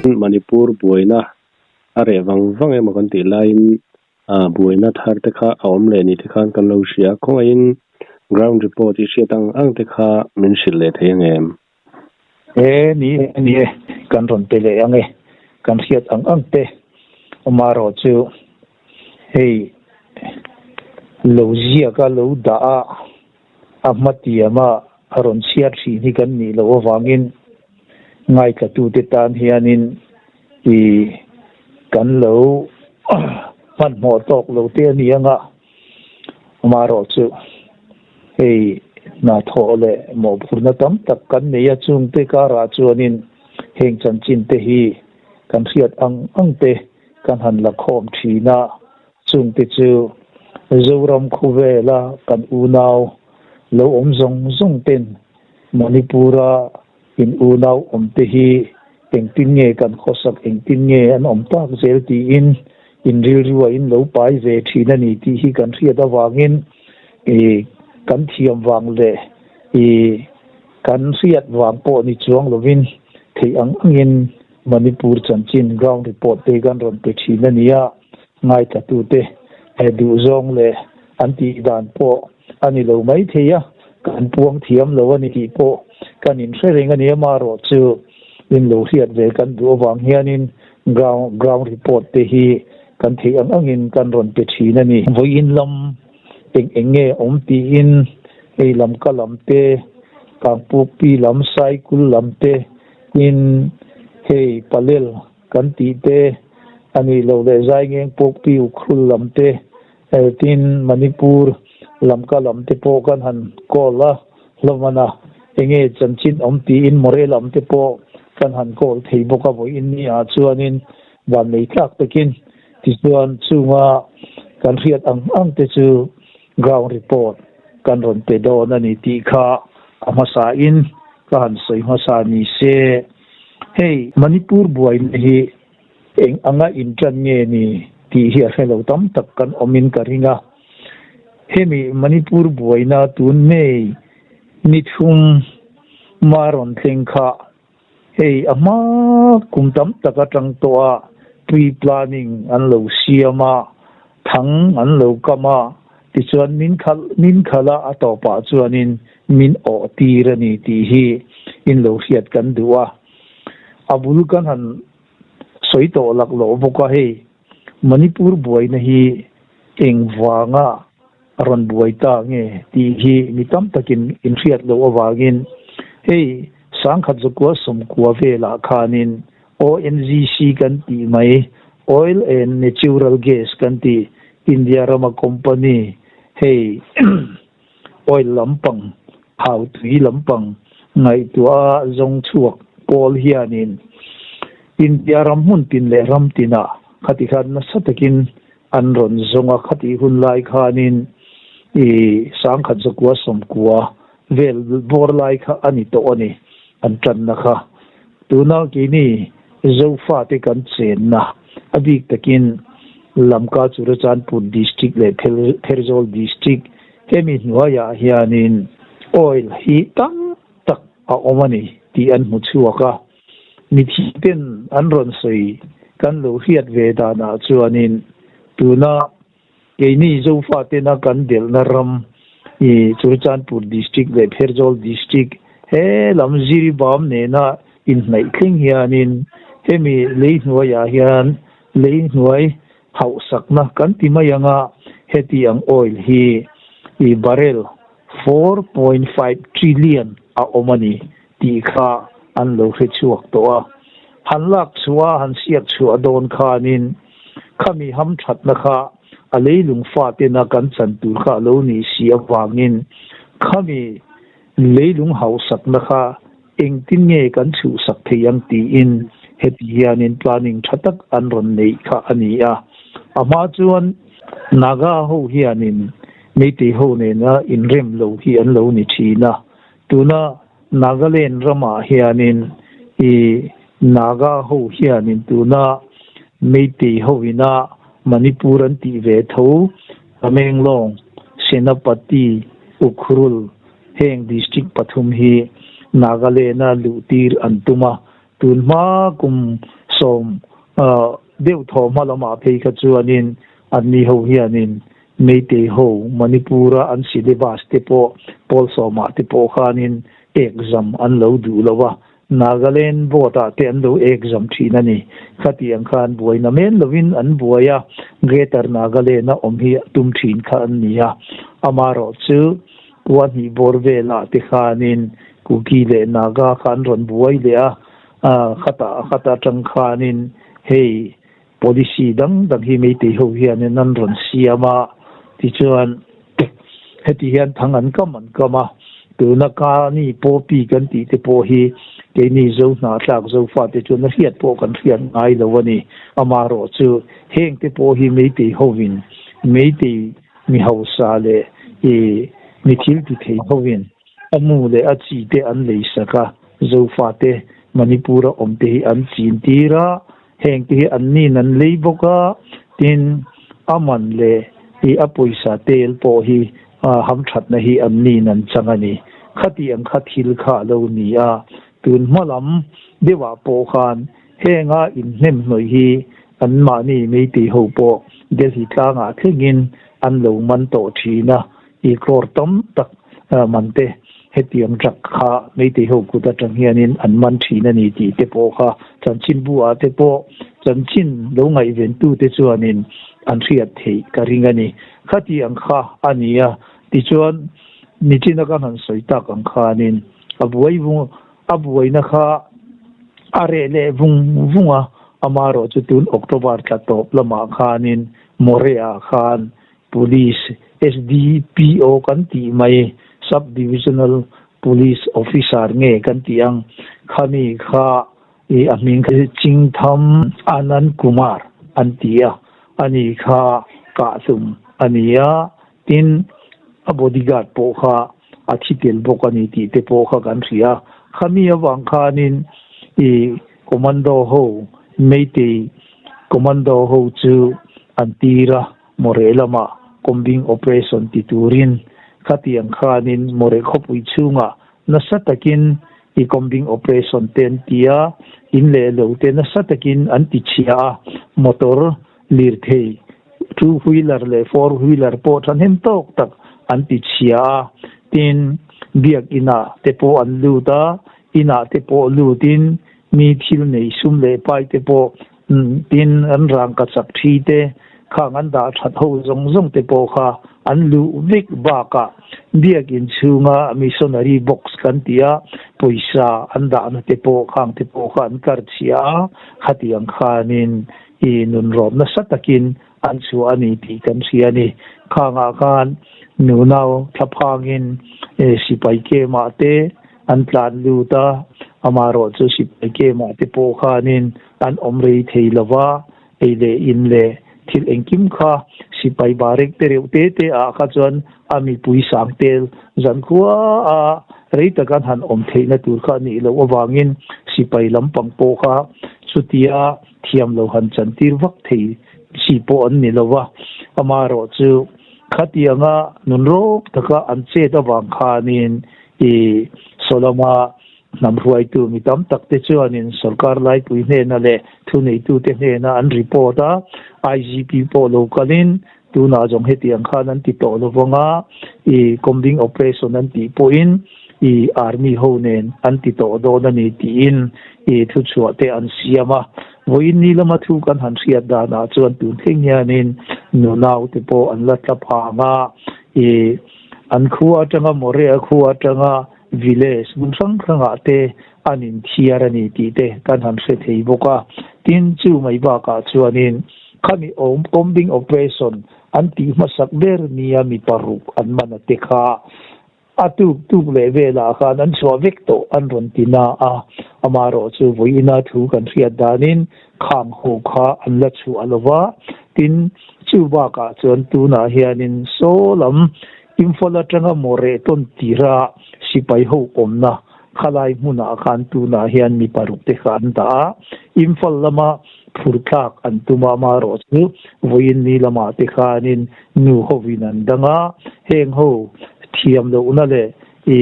Manipur buaina a reh vang vang emaw kan tih laiin ah buaina thar te kha a awm leh ni te khan kan lo hria. Khawngaihin ground report i hriat ang ang te kha min hrilh leh thei ang em? E ni e ni e, kan rawn pe leh ang e, kan hriat ang ang te amaherawh chu hei lo ziak a lo dah a a hmatiam a a rawn chhiar thin hi kan nih loh avangin ngaithlatute tan hianin i kan lo hmanhmawh tawk lo te a ni ang a, amaherawh chu hei hnathawh leh mawhphurhna tam tak kan nei a, chungte karah chuanin heng chanchin te hi kan hriat ang ang te kan han la khawm thin a, chungte chu Zoram khawvela kan unau lo awm zawng zawng ten Manipur-a in unau awm te hi engtin nge kan khawsak, engtin nge an awm tak zel tiin in rilru a in lo pai ve thin a ni tih hi kan hriat avangin i kan thiam vang leh i kan hriat vang pawh ni chuang lovin theih ang angin Manipur chanchin ground report te kan rawn pe thin a ni a, ngaithlatute duhzawng leh an tih dan pawh a ni lo mai thei a, kan puang thiam lo a ni tih pawh kan inhre reng a ni. Amaherawh chu in lo hriat ve kan duh avang hianin ground ground report te hi kan theih ang angin kan rawn pe thin a ni. Vawiin lam eng eng nge awm tiin hei lam ka lam te, Kangpukpi lam, Saikul lam te, Tin, hei Palel kan tih te a nih loh leh Zaingeng Pawkpi Ukhrul lam te, tin Manipur Lamka lam te pawh kan han call a, hlawman a, enge chanchin awm tiin Moreh lam te pawh kan han call thei bawk a, vawiin ni ah chuanin vannei tlak takin tichuan chunga kan hriat ang ang te chu Ground report kan rawn pe dawn a ni tih kha a hmasain ka han sawi hmasa ni se. Hei Manipur buaina hi eng anga intan nge ni tih hi a hre lo tam tak kan awmin ka ring a. Hemi Manipur buaina tun May ni thum ma rawn thleng kha hei a hma kum tam tak atang tawh a pre-planning an lo siam a, thang an lo kam a, tichuan min khalh min khalh a, a tawpah chuanin min awh tir a ni tih hi in lo hriat kan duh a. A bul kan han sawi tawh laklawh bawk a, hei Manipur buaina hi eng vanga a rawn buai ta nge tih hi mi tam takin in hriat loh avangin hei sangkhat zakua sawmkua velah khanin ONGC kan tih mai Oil and Natural Gas kan tih India rama company hei oil lampang hau tui lampang ngaihtuah a zawng chhuak pawl hianin India ram hmun tin leh ram tinah khati khan nasa takin An rawn zawng a, khatih hun lai khanin i sangkhat zakua sawmkua vel bawr lai kha a ni tawh a ni, an tanna kha. Tuna keini Zofate kan chenna, a bik takin Lamka Churachandpur District leh Pherzawl District hemi hnuaiah hianin oil hi tam tak a awm a ni tih an hmu chhuak a. Mithi ten an rawn sawi kan lo hriat ve danah chuanin tuna keini Zofa tena kan delhna ram i Churachandpur District leh Pherzawl District he lam Jiribam nena inhnaih thleng hianin hemi lei hnuaiah hian lei hnuai hauhsakna kan ti mai ang a, heti ang oil hi i barrel 4.5 trillion a awm a ni tih kha an lo hre chhuak tawh a. Han lak chhuah a han siak chhuah dawn khanin khami ham thatna kha a leilung fatena kan chan tur kha a lo nih si avangin khami leilung hausakna kha engtin nge kan chhuhsak thei ang tiin heti hianin planning tha tak an rawn neih kha a ni a. A hma chuan Naga ho hianin Meitei ho nena inrem lo hi an lo ni thin a. Tuna Nagaland ramah hianin i Naga ho hianin tuna Meitei ho ina Manipur an tih ve tho Tamenglong, Senapati, Ukhrul heng district pathum hi Nagaland-a luhtir an tum a, tun hma kum Sawm deuh thaw hma lamah phei kha chuanin anni ho hianin Meitei ho Manipur-a an syllabus te pawh pawl sawmah te pawh khanin exam an lo duh lo a, Nagaland board-ah te an lo exam thin a ni. Khati ang khan buaina men lovin an buai a, Greater Nagaland-a awm hi tum thin kha an ni a. Amaherawhchu kua hnih bawr velah te khanin Kuki leh Naga kha an rawn buai leh a, Khata khata atang khanin hei policy dang dang hi Meitei ho hianin an rawn siam a, tichuan heti hian thang an kam an kam a, tuna ka ni pawpi kan tih te pawh hi keini Zo hnahthlak Zofate chuan a hriat pawh kan hriat ngai lo a ni. Amaherawh chu heng te pawh hi Meitei hovin Meitei mi hausa leh i mi thil ti thei hovin A mu leh a chi te an lei sak a, Zofate Manipur-a awm te hi an chin tir a, heng te hi an nin an lei bawk a, tin a man leh i a pawisa tel pawh hi hamthatna hi an nin an chang a ni. Khati ang kha thil kha a lo ni a, tun hma lam deuhah pawh khan henga inhnem hnawih hi anmahni Meitei ho pawh Delhi tlangah thlengin an lo man tawh thin a, I crore tam tak man te hetiang drug kha Meitei ho kut atang hianin an man thin a ni tih te pawh kha chanchinbu ah te pawh chanchin lo ngaihven tu te chuanin an hriat theih ka ring a ni. Khati ang kha a ni a, tichuan nichina ka han sawi tak ang khanin a buai vung a buaina kha a reh leh vung vung a, amaherawh chu tun October thla tawp lamah khanin Moreh-ah khan Police, SDPO kan tih mai, Sub Divisional Police Officer nge kan tih ang, khami kha i a hming kha Chingtham Anand Kumar an ti a, ani kha kahhlum a ni a, tin a bodyguard pawh kha a thi tel bawk a ni tih te pawh kha kan hria. Khami avang khanin i Commando ho, Meitei Commando ho chu an tir a. Mawreh lamah combing operation ti turin khatiang khanin Mawreh khawpui chhungah nasa takin i combing operation te an ti a, in leh lo te nasa takin an ti chhia a, motor lirthei two wheeler leh four wheeler pawh thahnem tawk tak an ti chhia a, tin biakinah te pawh an lut a, inah te pawh lutin mi thil nei sum leh pai te pawh Tin, an rangka chak thi te, khang an dah that ho zawng zawng te pawh kha an luh vek bakah biakin chhunga missionary box kan tih a pawisa an dahna te pawh khang te pawh kha an kar chhia a, khatiang khanin i nunrawm nasa takin an chhuah a ni tih kan hria a ni. Khangah khan nunau thlaphangin sipai kemah te an tlan lut a, amaherawh chu sipai kemah te pawh khanin an awm rei thei lo va, ei leh in leh thil engkim kha sipai barek te reuh te te ah kha chuan a mipui sang tel zankhua a rei tak an han awm theihna tur kha a nih loh avangin sipai lampang pawh kha chutia thiam lo han chantir vak thei chi pawh an ni lo va, amaherawh chu khatianga nunrawk taka an chet avang khanin I Soloma hnam hruaitu mi tam tak te chuanin sorkar laipui hnena leh thuneitute hnena an report a, IGP pawh lo kalin tunah zawng hetiang khan an ti tawh lo vang a, i combing operation an tih pawhin i army ho nen an ti tawh dawn a ni tiin i thuchhuah te an siam a. Vawiin ni lama thu kan han hriat danah chuan tun thleng hianin nunau te pawh an la tla phang a, i An khua atanga Morea khua atanga village hmun hrang hrangah te an inthiar a ni tih te kan han hre thei bawk a. Tin, chu mai bakah chuanin khami awm combing operation an tih hmasak ber nia mi paruk an man a te kha a tuk tuk leh velah khan an chhuah vek tawh an rawn ti na a. Amaherawh chu vawiina thu kan hriat danin khang ho kha an la chhuah lo va, tin, chu bakah chuan tunah hianin saw lam Imphal atanga Moreh tawn tira sipai ho awmna khalai hmunah khan tunah hian mi paruk te kha an dah a, Imphal lama phur thlak an tum a, amaherawh chu vawiin ni lamah te khanin nu hovin an dang a, heng ho thiam lohna leh i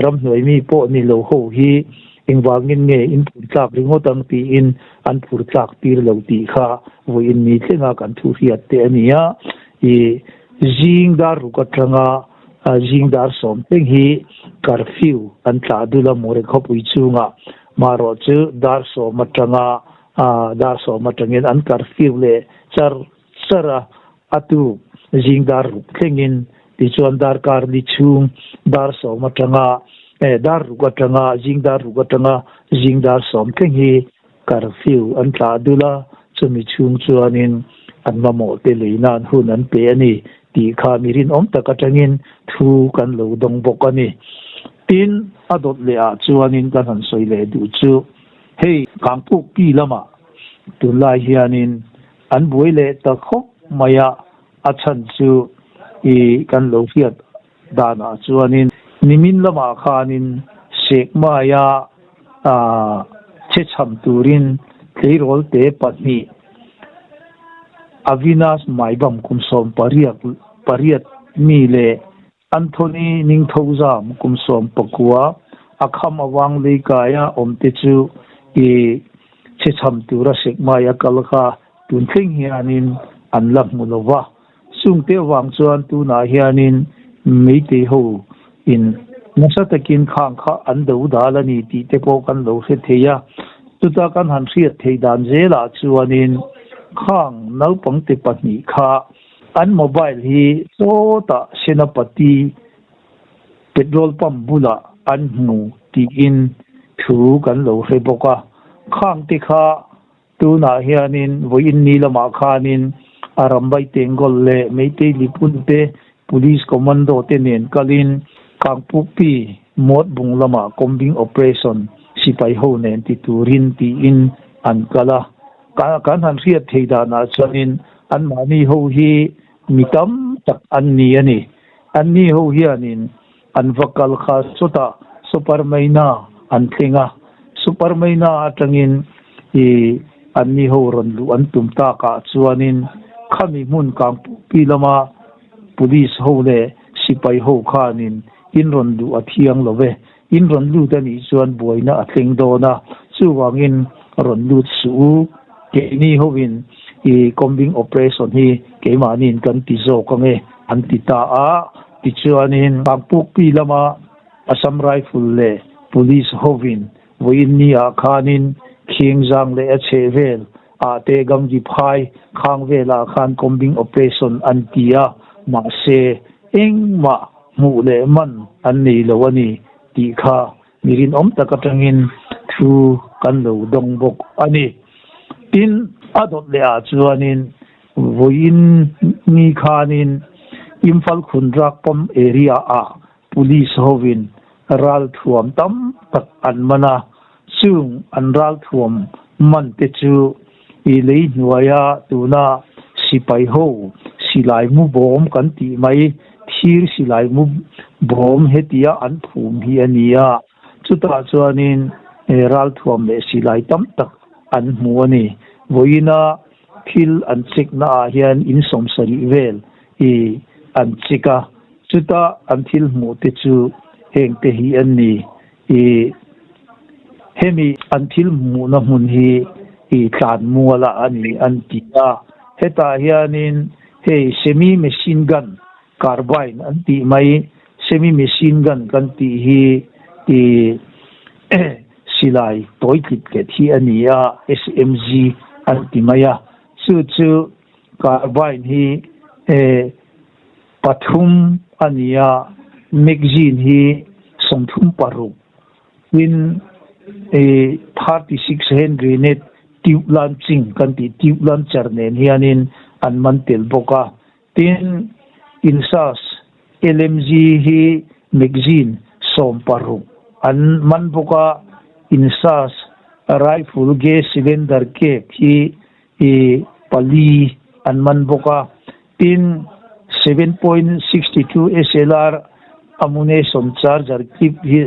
ramhnuai mi pawh ni lo ho hi. Engvangin nge in phur tlak ringawt ang tiin an phur tlak tir lo tih kha vawiin ni thlenga kan thu hriat te a ni a. I zing dar ruk atanga zing dar sawm thleng hi curfew an tlah dul a Mawre khawpui chungah. Marawh chu dar sawm atanga dar sawm atangin an curfew leh char char a, a tuk zing dar ruk thlengin tichuan darkar ni chhung dar sawm atanga eh dar ruk atanga zing dar ruk atanga zing dar sawm thleng hi curfew an tlah dul a, chumi chhung chuanin an mamawh te lei nan hun an pe a ni tih kha mi rinawm tak atangin thu kan lo dawng bawk a ni. Tin, a dawt leh ah chuanin kan han sawi leh duh chu hei Kangpukpi lamah tunlai hianin An buai leh ta khawp mai a, a chhan chu i kan lo hriat danah chuanin nimin lamah khanin Sekmaia che chham turin tleirawl te pahnih Avinash Maibam kum sawm pariat pariat mi leh Anthony Ningthozam kum sawm pakua a kham avang leikaia awmte chu i chhechham tura Sekmai a kal kha tun thleng hianin an la hmu lo va. Chungte avang chuan tunah hianin Meitei ho in nasa takin khang kha an do dal a ni tih te pawh kan lo hre thei a. Chuta kan han hriat theih dan zelah chuanin khang naupangte pahnih kha An mobile hi sawtah Senapati petrol pump bulah an hmu tiin thu kan lo hre bawk a. Khang te kha tunah hianin vawiin ni lamah khanin Arambai Tengol leh Meitei Lipun te Police Commando te nen kalin Kangpukpi Mawt bung lamah combing operation sipai ho nen ti turin tiin an kal a. Kan han hriat thei danah chuanin Anmahni ho hi mi tam tak an ni a ni. Anni ho hianin an va kal kha sawtah Supermaina an thleng a, Supermaina atangin i anni ho rawn luh an tum takah chuanin khami hmun Kangpukpi lama Police ho leh sipai ho khanin in rawn luh a thiang lo ve, in rawn lut a nih chuan buaina a thleng dawn a, chuvangin rawn lut suh u, keini hovin i combing operation hi keimahniin kan ti zawk ang e an ti ta a, tichuanin Kangpukpi lama Assam Rifle leh Police hovin vawiin ni ah khanin Khiangzang leh a chhehvel ah te Gamgi phai khang velah khan combing operation an ti a, mahse engmah hmuh leh man an nei lo a ni tih kha mi rinawm tak atangin thu kan lo dawng bawk a ni. Tin, a dawt leh ah chuanin vawiin ni khanin Imphal Khunrak Pump area ah Police hovin ralthuam tam tak an man a, chung an ralthuam man te chu i lei hnuaia tuna sipai ho silai mu bawm kan tih mai thir silai mu bawm hetia an phum hi a ni a, chutah chuanin ralthuam leh silai tam tak an hmu a ni. Vawiina thil an check naah hian in sawmsarih vel i an check a, chuta an thil hmuh te chu heng te hi an ni. I hemi an thil hmuhna hmun hi i tlan mual a ni an ti a, hetah hianin hei semi machine gun carbine an tih mai semi machine gun kan tih hi i silai tawi tlit let hi a ni a, SMG an ti mai a, chu chu carbine hi pathum a ni a, magazine hi 36 tin 36 hand grenade tube launching kan tih tube launcher nen hianin an man tel bawk a, tin INSAS LMG hi magazine 16 an man bawk a, INSAS rifle gas cylinder cap hi pali an man bawk a. Tin, 7.62 SLR ammunition charger clip hi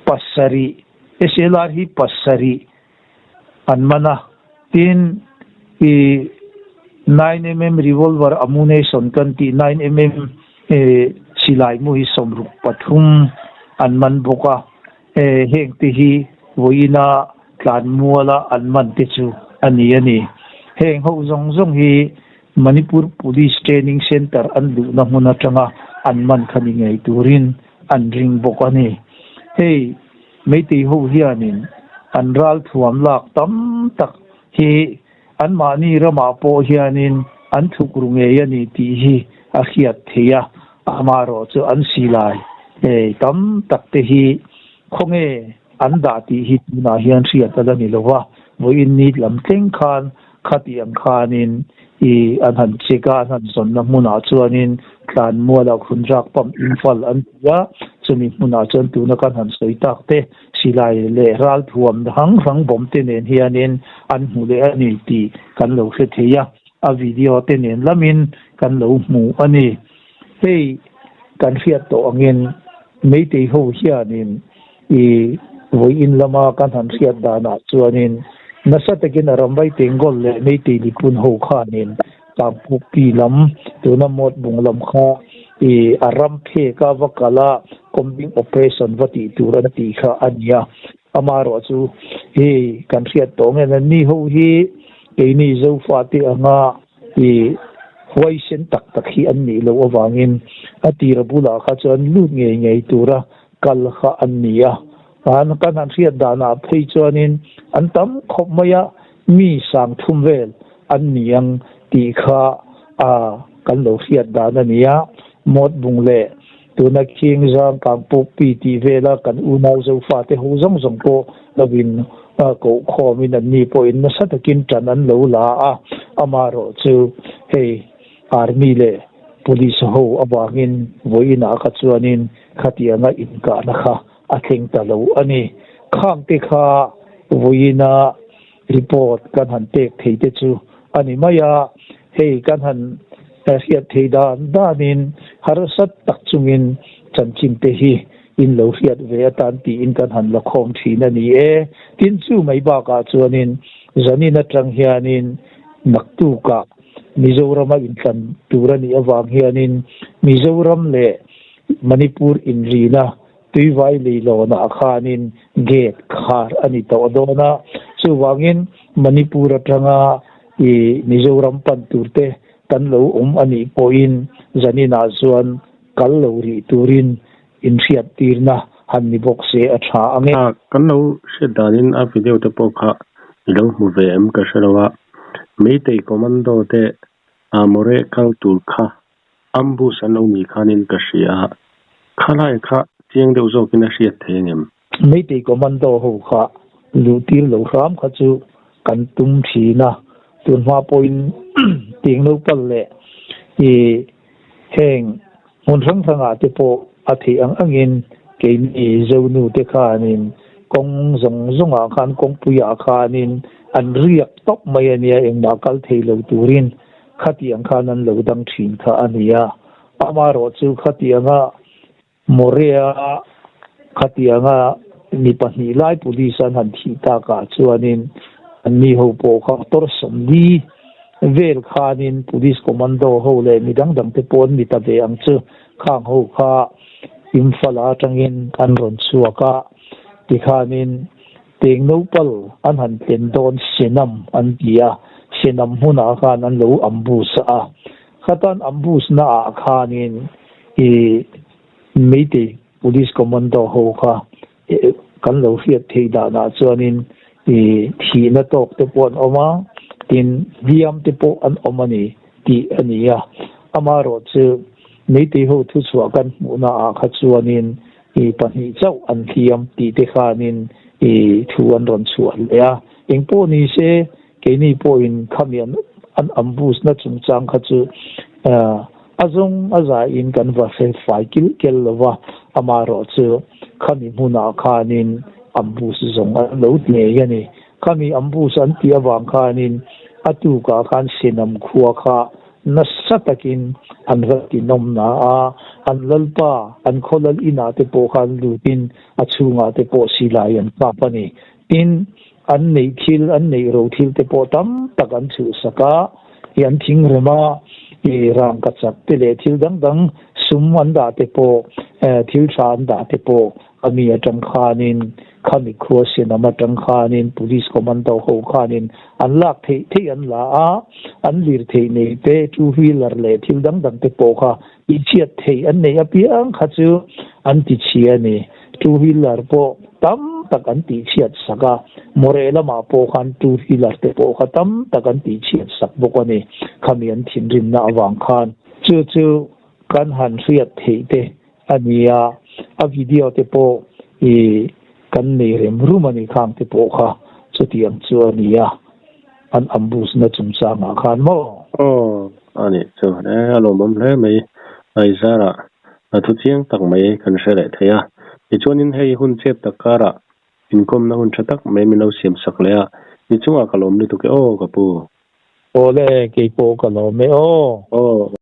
pasarih, SLR hi pasarih an man a. Tin, i 9mm revolver ammunition kan tih 9mm silai mu hi 63 an man bawk a. Heng te hi. Vawiina tlanmuala an man te chu a ni a ni. Heng ho zawng zawng hi Manipur Police Training Centre an luhna hmun atanga an man kha ni ngei turin an ring bawk a ni. Hei Meitei ho hianin an ralthuam lak tam tak hi anmahni ramah pawh hianin an thuk ru ngei a ni tih hi a hriat theih a, amaherawh chu an silai hei tam tak te hi khawnge an dah tih hi tunah hian hriat a la ni lo va, vawiin ni lam thleng khan Khati ang khanin i an han check a, an han zawnna hmunah chuanin Tlanmuala Khunrak Pump Imphal an ti a, chumi hmunah chuan tuna kan han sawi tak te silai leh ralthuam hrang hrang bawm te nen hianin an hmu leh a ni tih kan lo hre thei a, a video te nen lamin kan lo hmu a ni. Hei kan hriat tawh angin Meitei ho hianin I vawiin lama kan han hriat danah chuanin nasa takin a ramvai Tengol leh Meitei Lipun ho khanin Kangpukpi lam, tuna Mawtbung lam kha i a ram phek a va kal a, combing operation va tih tur an tih kha a ni a. Amaherawh chu hei kan hriat tawh nge na ni ho hi keini Zofate anga i huaisen tak tak hi an nih loh avangin a tira bulah kha chuan lut ngei ngei tura kal kha an ni a, an kan han hriat danah phei chuanin an tam khawp mai a, mi sang thum vel an ni ang tih kha a kan lo hriat dan a ni a, Mawtbung leh tuna Khing Zang Kangpuk pi tih vela kan unau Zofate ho zawng zawng pawh lovin koh khawmin an ni pawhin nasa takin ṭan an lo la a, amaherawh chu hei Army leh Police ho avangin vawiinah kha chuanin khatianga inkahna kha a thleng ta lo a ni. Khangte kha vawiina report kan han pek thei te chu a ni mai a, hei kan han hriat thei dan danin harsat tak chungin chanchin te hi in lo hriat ve atan tiin kan han la khawm thin a ni e. Tin chu mai bakah chuanin zanin atang hianin naktukah Mizorama intlan tur a nih avang hianin Mizoram leh Manipur inrina Tuivai leilawnah khanin gate khar a ni tawh dawn a, chuvangin Manipur atanga i Mizoram pan turte kan lo awm a nih pawhin zaninah chuan kal lo rih turin inhriattirna han ni bawk se a tha ang e. Kan lo hriat danin a video te pawh kha i lo hmu ve em ka hre lo a, Meitei commando te Amore kal tur kha ambush an lo nih khanin ka hria a, khalai kha chiang deuh zawkin a hriat thei angem? Meitei commando ho kha luhtir lo hram kha chu kan tum thin a, tunhma pawhin teng lo pal leh i Heng hmun hrang hrangah te pawh a theih ang angin keini Zonu te khanin kawng zawng zawngah khan kawngpuiah khanin an riak tawp mai a nia, engmah kal thei lo turin khatiang khan an lo dang thin kha a nia. Amaherawh chu khatianga Morea khatianga mi pahnih lai police an han thih takah chuanin anni ho pawh kha motor 40 vel khanin police commando ho leh mi dang dang te pawh an ni ta ve ang chu khang ho kha Imphal atangin an rawn chhuak a tikhanin Tengnopal an han tlen dawn Senam an ti a, Senam hmunah khan an lo ambush a, khatan ambush naah khanin I Meitei Police Commando ho kha kan lo hriat theih danah chuanin i thihna tawk te pawh an awm a, tin hliam te pawh an awm a ni tih a ni a. Amaherawh chu Meitei ho thuchhuah kan hmuhna ah kha chuanin i pahnih chauh an hliam tih te khanin i thu an rawn chhuah leh a. Engpawh ni se Keini pawhin khami an ambush na chungchang kha chu a zawng a zaiin kan va hre fai kilh kel lo va, amaherawh chu khami hmunah khanin ambush zawng an lo hnei a ni. Khami ambush an tih avang khanin a tukah khan Senam khua kha nasa takin an va tinawm na a, an lalpa, an khaw lal inah te pawh khan lutin a chhungah te pawh silai an kap a ni. Tin, an neih thil, an neih ro thil te pawh tam tak an chhuhsak a, i an thingrem a, i rangkachak te leh thil dang dang sum an dah te pawh, thil tha an dah te pawh a mi atang khanin Khami khua sinam atang khanin Police Commando ho khanin an lak theih theih an la a, an lirthei nei te, two wheeler leh thil dang dang te pawh kha tihchhiat theih an neih apiang kha chu an ti chhia a ni. Two wheeler pawh tam tak an tihchhiat sak a, Moreh lamah pawh khan two wheeler te pawh kha tam tak an tihchhiat sak bawk a ni, khami an thinrimna avang khan. Chu chu kan han hriat theih te a ni a, a video te pawh i kan nei rem rum a ni khang te pawh kha chutiang chu a ni a, an ambush na chungchangah khan maw? Aw, a nih chu e, a lawmawm hle mai. Aizara a thu chiang tak mai kan hre leh thei a, tichuanin hei hun chep tak karah inkawmna hun tha tak mai min lo siam sak leh a, ni chungah ka lawm lutuk e aw ka pu. Awle, keipawh ka lawm e aw. Aw.